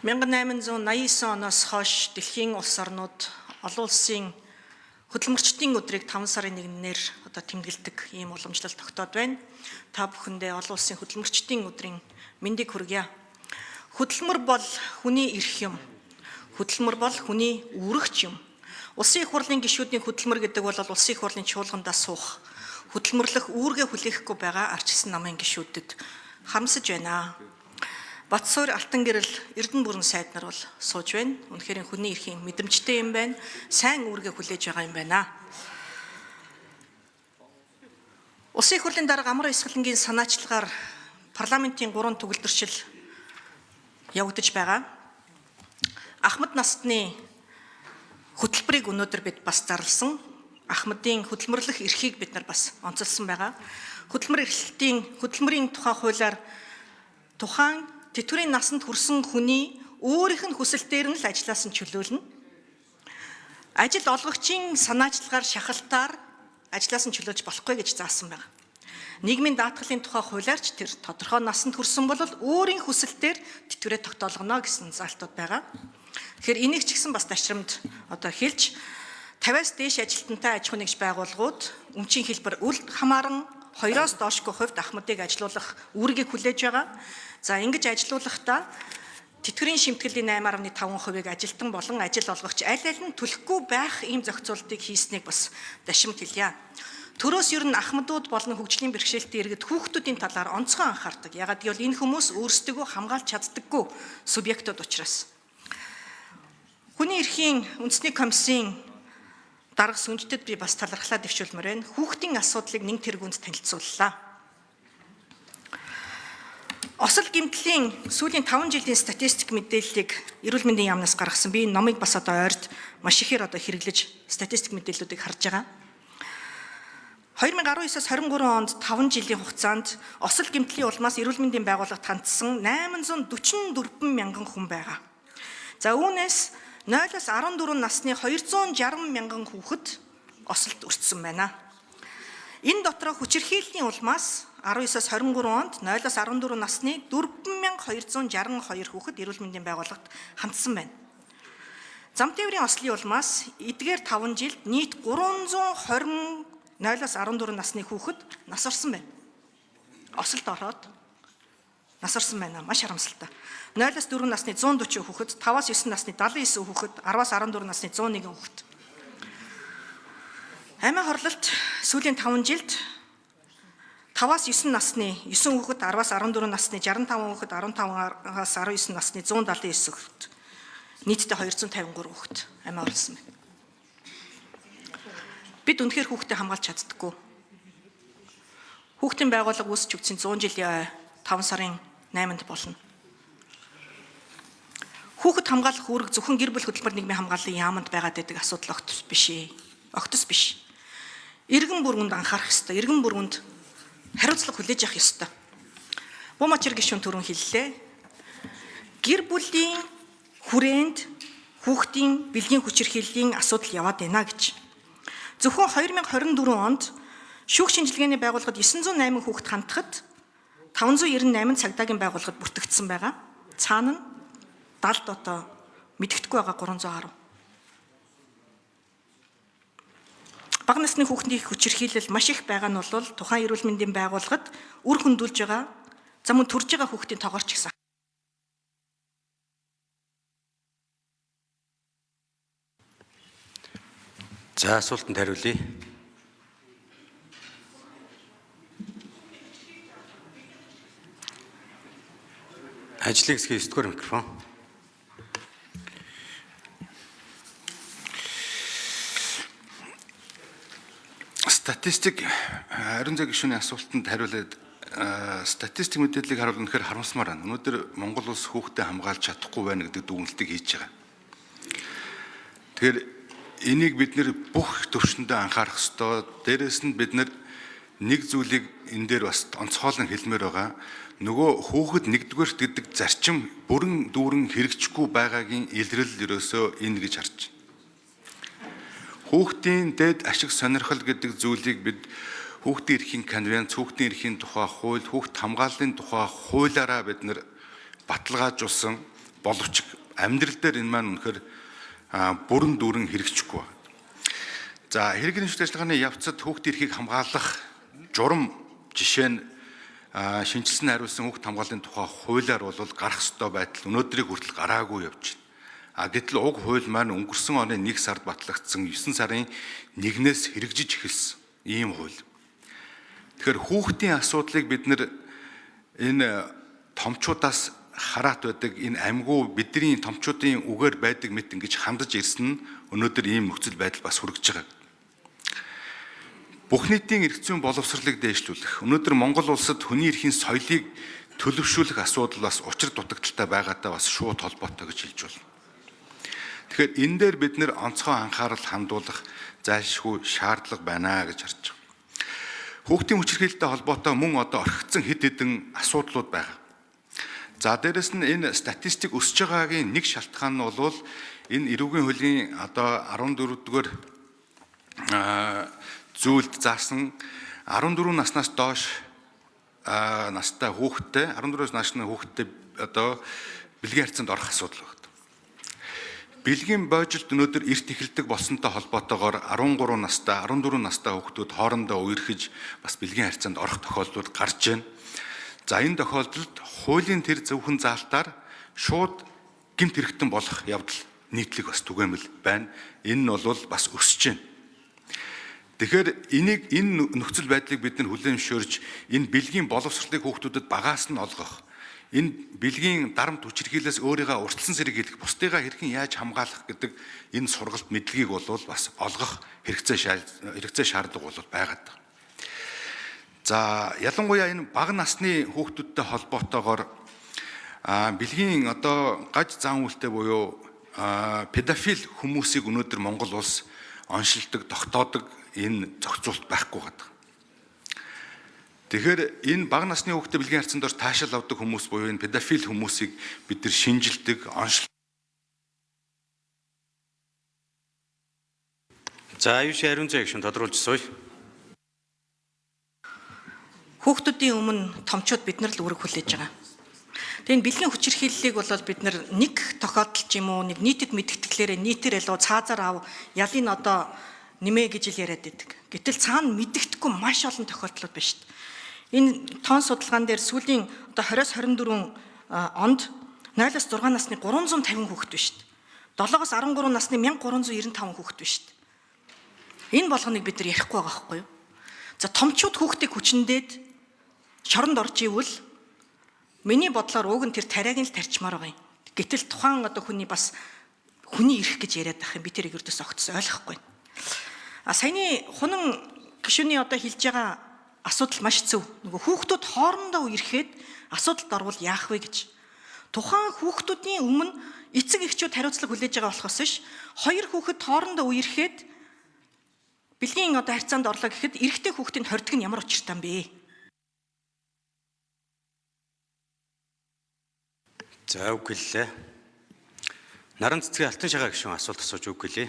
1889 оноос хойш дэлхийн улс орнууд олон улсын хөдөлмөрчдийн өдрийг 5 сарын 1-ээр одоо тэмдэглэдэг ийм уламжлалт тогтоод байна. Та бүхэндээ олон улсын хөдөлмөрчдийн өдрийн мэндийг хүргье. Хөдөлмөр бол хүний эрх юм. Хөдөлмөр бол хүний үүрэгч юм. Улсын их хурлын гишүүдийн хөдөлмөр гэдэг бол улсын их хурлын чуулгандаа суух, хөдөлмөрлөх үүргээ хүлээхгүй байгаа арчилсан намын гишүүдэд харамсаж байна. Батсуур Алтангэрэл Эрдэнэ бүрэн сайд нар бол сууж байна. Үнэхээр хүний эрхийн мэдрэмжтэй юм байна. Сайн үүргээ хүлээж байгаа юм байна. Улсын их хурлын дарга Амар Баясгалангийн санаачлагаар парламентын 3 төгөлдршил явагдаж байгаа. Ахмад насны хөтөлбөрийг өнөөдөр бид бас зарласан. Ахмадын хөдөлмөрлөх эрхийг бид нар бас онцолсон байгаа. Хөдөлмөр эрхлэлтийн хөдөлмөрийн тухай хуулиар тухайн тэтгэврийн насанд хүрсэн хүний өөрийнх нь хүсэлтээр нь л ажлаас нь чөлөөлнө. Ажил олгогчийн санаачлагаар шахалтаар ажлаас нь чөлөөлж болохгүй гэж заасан байна. Нийгмийн даатгалын тухай хуулиар ч тэр тодорхой насанд хүрсэн бол өөрийн хүсэлтээр тэтгэврээ тогтоолгоно гэсэн заалтууд байгаа. Тэгэхээр энийг ч гэсэн бас ташрамд одоо хэлж 50-аас дээш ажилтнтай аж ахуйн нэгж байгууллагууд өмчийн хэлбэр үл хамааран 2-оос доошгүй хувьд ахмадыг ажилуулах үүргийг хүлээж байгаа. За ингэж ажилуулахдаа тэтгэврийн шимтгэлийн 8.5%-ийг ажилтан болон ажил олгогч аль аль нь төлөхгүй байх ийм зохицуултыг хийснийг бас дашимт хэлье. Төрөөс ер нь ахмадууд болон хөгжлийн бэрхшээлтэй иргэд хүүхдүүдийн талаар онцгой анхаардаг. Ягаад гэвэл энэ хүмүүс өөрсдөө хамгаалж чаддаггүй субъектууд учраас. Хүний эрхийн үндэсний комиссийн дарга сүнжтэд би бас талархлаа дэвшүүлмээр байна. Хүүхдийн асуудлыг нэг тэргуунд танилцууллаа. Осол гэмтлийн сүүлийн 5 жилийн статистик мэдээллийг эрүүл мэндийн яамнаас гаргасан. Би энэ номыг бас одоо ойрд маш ихээр одоо хэрэглэж статистик мэдээллүүдийг харж байгаа. 2019-аас 23 онд 5 жилийн хугацаанд осол гэмтлийн улмаас эрүүл мэндийн байгууллагад хандсан 844 мянган хүн байгаа. За үүнээс 0-аас 14 насны 260 мянган хүүхэд осолд өртсөн байна. Энэ дотроо хүчирхийллийн улмаас 19-аас 23 онд 0-аас 14 насны 4262 хүүхэд эрүүл мэндийн байгууллагад хандсан байна. Зам тээврийн ослын улмаас эдгээр 5 жилд нийт 320 0-аас 14 насны хүүхэд нас орсон байна. Осолд ороод нас орсон байна. Маш харамсалтай. 0-аас 4 насны 140 хүүхэд, 5-аас 9 насны 79 хүүхэд, 10-аас 14 насны 101 хүүхэд. Амиа хорлолт сүүлийн 5 жилд 5-аас 9 насны 9 хүүхэд, 10-аас 14 насны 65 хүүхэд, 15-аас 19 насны 179 хүүхэд. Нийтдээ 253 хүүхэд амиа хорлсон байна. Бид үнэхээр хүүхдээ хамгаалж чаддаггүй. Хүүхдийн байгууллага үүсч үгдсэн 100 жилийн 5 сарын 8-нд болно. Хүүхэд хамгаалах үүрэг зөвхөн гэр бүл хөдөлмөр нийгмийн хамгааллын яаманд байгаад байдаг асуудал огт биш ээ. Огтс биш. Иргэн бүргэнд анхаарах ёстой. Иргэн бүргэнд хариуцлага хүлээж авах ёстой. Бумачир гишүүн түрүүн хэллээ. Гэр бүлийн хүрээнд хүүхдийн бэлгийн хүчирхийллийн асуудал яваад байна гэж. Зөвхөн 2024 онд шүүх шинжилгээний байгууллагад 908 хүүхэд хандхад 598 цагдаагийн байгууллагад бүртгэгдсэн байгаа. Цаана нь 70 одоо мэддэхгүй байгаа 310. Бага насны хүүхдийн хүчирхийлэл маш их байгаа нь бол тухайн эрүүл мэндийн байгууллагад үр хөндүүлж байгаа, за мөн төрж байгаа хүүхдийн тоогоор ч гэсэн. За асуултанд хариулъя. Ажлын хэсгийн 9 дугаар микрофон. Статистик Ариун зай гишүүний асуултанд хариулаад статистик мэдээллийг харуул үнэхээр харамсмаар байна. Өнөөдөр Монгол улс хүүхдээ хамгаалж чадахгүй байна гэдэг дүгнэлтийг хийж байгаа. Тэгэхээр энийг бид нэр бүх төвшөндөө анхаарах ёстой. Дээрээс нь бид нэр нэг зүйлийг энэ дээр бас онцгойлон хэлмээр байгаа. Нөгөө хүүхэд нэгдүгээрт гэдэг зарчим бүрэн дүүрэн хэрэгжихгүй байгаагийн илрэл ерөөсөө энэ гэж харж байна. Хүүхдийн дэд ашиг сонирхол гэдэг зүйлийг бид хүүхдийн эрхийн конвенц, хүүхдийн эрхийн тухай хууль, хүүхд хамгааллын тухай хуулиараа бид нэр баталгаажуулсан Боловч амьдрал дээр энэ маань үнэхээр бүрэн дүүрэн хэрэгжихгүй байна. За хэрэг нэмшил ажиллагааны явцад хүүхдийн эрхийг хамгаалах журам жишээ нь шинжилсэн хариулсан хүүхд хамгааллын тухай хуулиар бол гарах ёстой байтал өнөөдрийг хүртэл гараагүй явж байна. А гэтэл уг хууль маань өнгөрсөн оны 1 сард батлагдсан 9 сарын 1-ээс хэрэгжиж эхэлсэн ийм хууль. Тэгэхээр хүүхдийн асуудлыг бид нэр энэ томчуудаас хараат байдаг энэ амьгүй бидний томчуудын үгээр байдаг мэт ингэж хандаж ирсэн нь өнөөдөр ийм нөхцөл байдал бас хүргэж байгаа. Бүх нийтийн эрх зүйн боловсролыг дээшлүүлэх. Өнөөдөр Монгол улсад хүний эрхийн соёлыг төлөвшүүлэх асуудал бас учир дутагдaltaй байгаатай бас шууд холбоотой гэж хэлж байна. Тэгэхээр энэ дээр бид нэр онцгой анхаарал хандуулах зайлшгүй шаардлага байна гэж харж байгаа. Хүүхдийн хүчирхийлэлтэй холбоотой мөн одоо орхигдсон хэд хэдэн асуудлууд байгаа. За дээрэс нь энэ статистик өсөж байгаагийн нэг шалтгаан нь бол энэ эрүүгийн хуулийн одоо 14-р зүйлд заасан 14 наснаас доош настай хүүхэдтэй 14 насны хүүхэдтэй одоо бэлгийн харьцаанд орох асуудал байна. Бэлгийн боожилт өнөөдөр эрт эхэлдэг болсонтой холбоотойгоор 13 настай, 14 настай хүүхдүүд хоорондоо үерхэж бас бэлгийн харьцаанд орох тохиолдлууд гарч байна. За энэ тохиолдолд хуулийн тэр зөвхөн заалтаар шууд гэмт хэрэгтэн болох явдал нийтлэг бас түгээмэл байна. Энэ нь бол бас өсөж байна. Тэгэхээр энийг энэ нөхцөл байдлыг бид нар хүлээн зөвшөөрж энэ бэлгийн боловсролыг хүүхдүүдэд багаас нь олгох, энэ бэлгийн дарамт хүчирхийлээс өөрийгөө урталсан зэрэг хэлэх, бусдыгаа хэрхэн яаж хамгаалах гэдэг энэ сургалт мэдлэгийг бол бас олгох хэрэгцээ шаардлага бол байгаад байна. За ялангуяа энэ бага насны хүүхдүүдтэй холбоотойгоор бэлгийн одоо гаж зан үйлтэй буюу педофил хүмүүсийг өнөөдөр Монгол улс оншилдог, тогтоодог энэ зохицуулт байхгүй гэдэг. Тэгэхээр энэ бага насны хүүхдэд бэлгийн харьцаанд орж таашаал авдаг хүмүүс буюу энэ педофил хүмүүсийг бид нар шинжилдэг, оншил. За аюулгүй ариун зай гишүүн тодруулж сууя. Хүүхдүүдийн өмнө томчууд бид нар л үүрэг хүлээж байгаа. Тэгээ энэ бэлгийн хүчирхийллийг бол бид нар нэг тохиолдол ч юм уу нэг нийтэд мэдтгэлээрээ нийтээр ялуу цаазаар ав ялын одоо нэмээ гэж л яриад байдаг. Гэтэл цаана мэддэхгүй маш олон тохиолдлууд байна шүү дээ. Энэ тоон судалгаан дээр сүүлийн одоо 20-24 онд 0-6 насны 350 хүүхэд байна шүү дээ. 7-оос 13 насны 1395 хүүхэд байна шүү дээ. Энэ болгоныг бид нар ярихгүй байгаа байхгүй юу? За томчууд хүүхдийг хүчндээд шоронд орж ивэл миний бодлоор уг нь тэр тариаг нь л тарчмаар байгаа юм. Гэтэл тухайн одоо хүний бас хүний эрх гэж яриад байх юм. Би тэрийг ердөөс огтс ойлгохгүй. А саяны хунан гишүүний одоо хэлж байгаа асуудал маш зөв. Нөгөө хүүхдүүд хоорондоо үерхэд асуудалд орвол яах вэ гэж. Тухайн хүүхдүүдийн өмнө эцэг эхчүүд хариуцлага хүлээж байгаа болохоос биш хоёр хүүхэд хоорондоо үерхэд бэлгийн одоо харьцаанд орлоо гэхэд эрэгтэй хүүхдийн хордог нь ямар учиртай юм бэ? За үг хэллээ. Наран цэцгийн алтан шагаа гишүүн асуулт асууж үг хэлье.